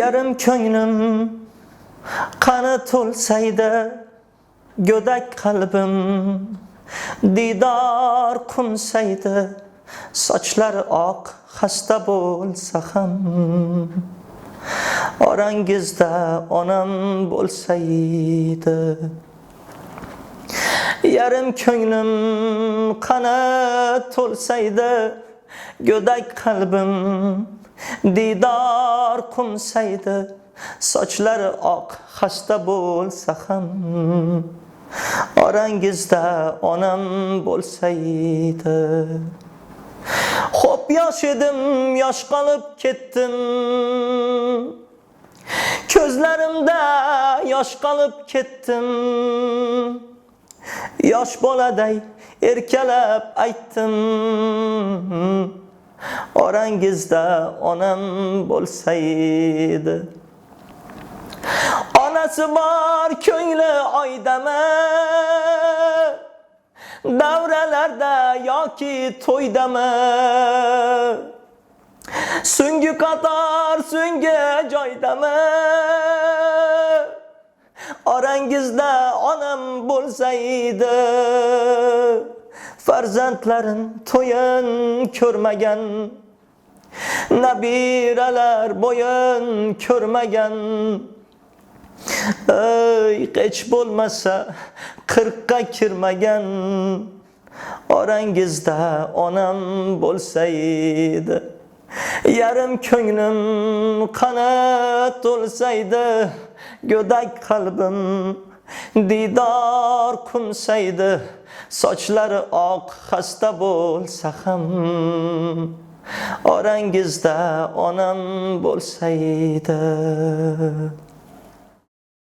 Yarim ko'nglim qani to'lsaydi, go'dak qalbim diydor qo'nsaydi, sochlari oq xasta bo'lsa ham, orangizda onam bo'lsaydi. Yarim ko'nglim qani to'lsaydi, go'dak qalbim diydor qo'nsaydi, sochlari oq xasta bo'lsa ham, orangizda onam bo'lsaydi. Xo'p yosh edim, yosh qolib ketdim, ko'zlarimda yosh qolib ketdim, yosh boladay erkalab aytdim, orangizda onam bo'lsaydi. Onasi bor ko'ngli oydami, davralarda yoki to'ydami, so'nggi qator so'nggi joydami, orangizda onam bo'lsaydi. Farzandlarin to'yin ko'rmagan, nabiralar bo'yin ko'rmagan, ey hech bo'lmasa 40ga kirmagan, orangizda onam bo'lsaydi. Yarim ko'nglim qani to'lsaydi, go'dak qalbim diydor qo'nsaydi, sochlari oq xasta bo'lsa ham, orangizda onam bo'lsaydi.